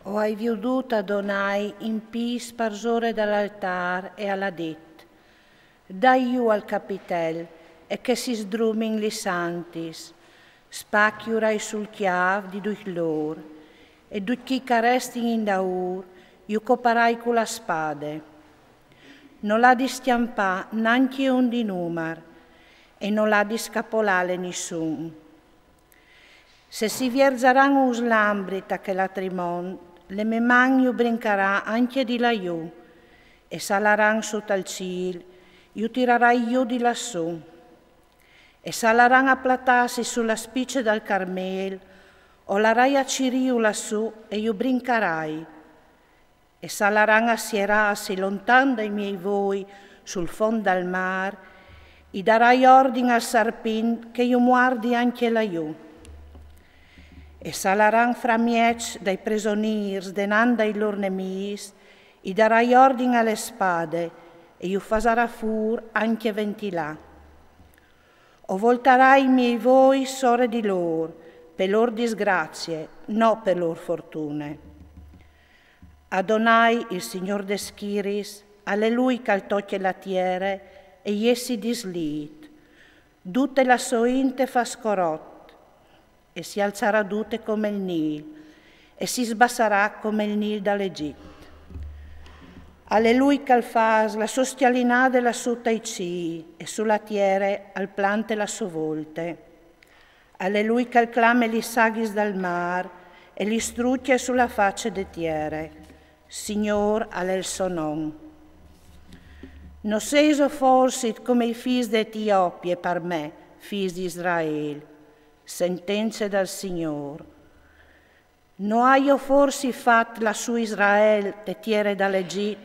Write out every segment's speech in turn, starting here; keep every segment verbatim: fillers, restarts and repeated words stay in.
O ai viodût Adonai in pîts parsore dal altâr e al à dit: Dai jù al capitel e che si sdrumin lis santis. Spac ju rai sul cjâf di ducj lôr, e ducj chei ch'a restin indaûr ju coparai cu la spade. No l'à di scjampâ nancje un di numar, e no l'à di scapolâle nissun. Se si vierzaran us lambri ta chel altri mont, le mê man ju brincarà ancje di là jù, e s'a laran sù tal cîl, ju tirarai jù di lassù. E s'a laran a platâsi su la spice dal Carmêl, o larai a cirîju lassù e ju brincarai. E s'a laran a sierâsi lontan dai miei voi sul font dal mâr, i darai ordin al sarpint che ju muardi ancje là jù. E s'a laran framieç dai presonîrs denant dai lôr nemîs, i darai ordin a le spade, e ju fasarà fûr ancje ventilâ. O voltarai i miei voi sore di lôr, pe lôr disgracie, no pe lôr fortune. Adonai, il Signôr des schiriis, al è lui ch'al tocje la tiere e jê si dislît. Dute la sô int e fâs corot, e si alçarà dute come il Nîl, e si sbassarà come il Nîl dal Egjit. Al è lui ch'al fâs la sô scjalinade lassù tai cîi, e su la tiere al plante la sô volte. Al è lui ch'al clame lis aghis dal mâr e lis strucje su la face de tiere. Signôr al è il so non. No sêso forsit come i fîs de Etiopie par me, fîs di Israêl? Sentence dal Signôr. No aio forsit fat lassù Israêl te tiere dal Egjit,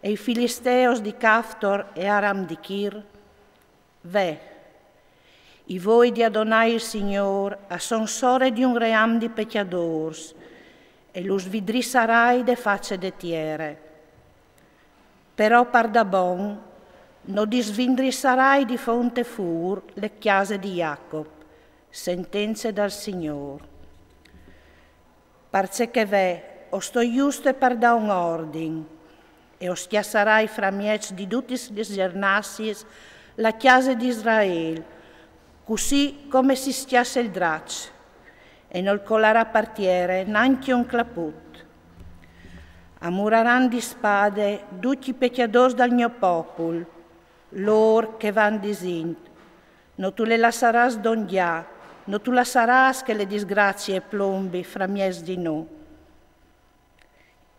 e i filisteos di Caftor e Aram di Kir? Ve, i voi di Adonai il Signôr a son sore di un ream di pecjadôrs, e lu svidrissarai de face de tiere. Però pardabon no disvindrissarai di fonte fûr le cjase di Jacop. Sentence dal Signôr. Parcè che ve, o stoi juste par dâ un ordin, e o scjassarai framieç di dutis lis gjernassiis la cjase di Israêl, cussì come si scjasse il draç, e nol colarà par tiere nancje un claput. A muraran di spade ducj i pecjadôrs dal gno popul, lôr che a van disint: No tu le lassarâs dongjar, no tu lassarâs che le disgracie e plombi framieç di nô.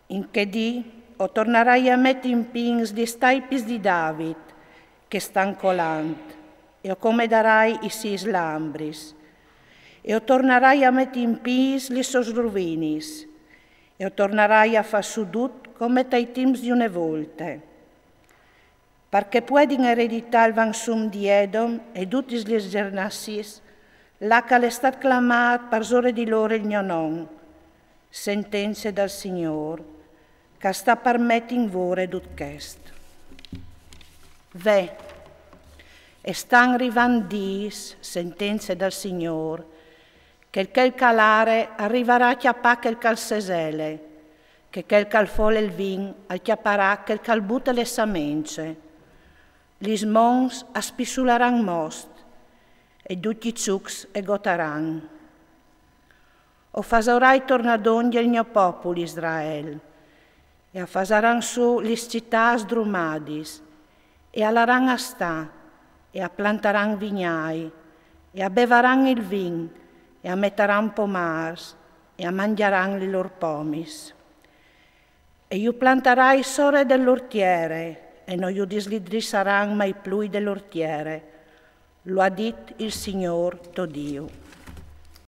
In chê dì o tornarai a meti in pîts lis taipis di David, che a stan colant, e o comedarai i sîs lambris, e o tornarai a meti in pîts lis sôs ruvinis, e o tornarai a fâ sù dut come tai timps di une volte. Par che a puedin ereditâ il vansum di Edom e dutis lis gjernassiis, là ch'al è stât clamât parsore di lôr il gno non. Sentence dal Signôr, ch'al sta par meti in vore dut chest. Ve, a stan rivant dîs, sentence dal Signôr, che chel ch'al are al rivarà a cjapâ chel ch'al sesele, che chel ch'al fole il vin al cjaparà chel ch'al bute le samence. Lis monts a spissularan most, e ducj i çucs e gotaran. O fasarai tornâ dongje il gno popul Israel, e a fasaran sù lis citâts drumadis, e a laran a stâ, e a plantaran vignâi, e a bevaran il vin, e a metaran pomârs, e a mangjaran lis lôr pomis. E ju plantarai sore de lôr tiere, e no ju dislidrissaran mai plui de lôr tiere. Lu à dit il Signôr to Diu.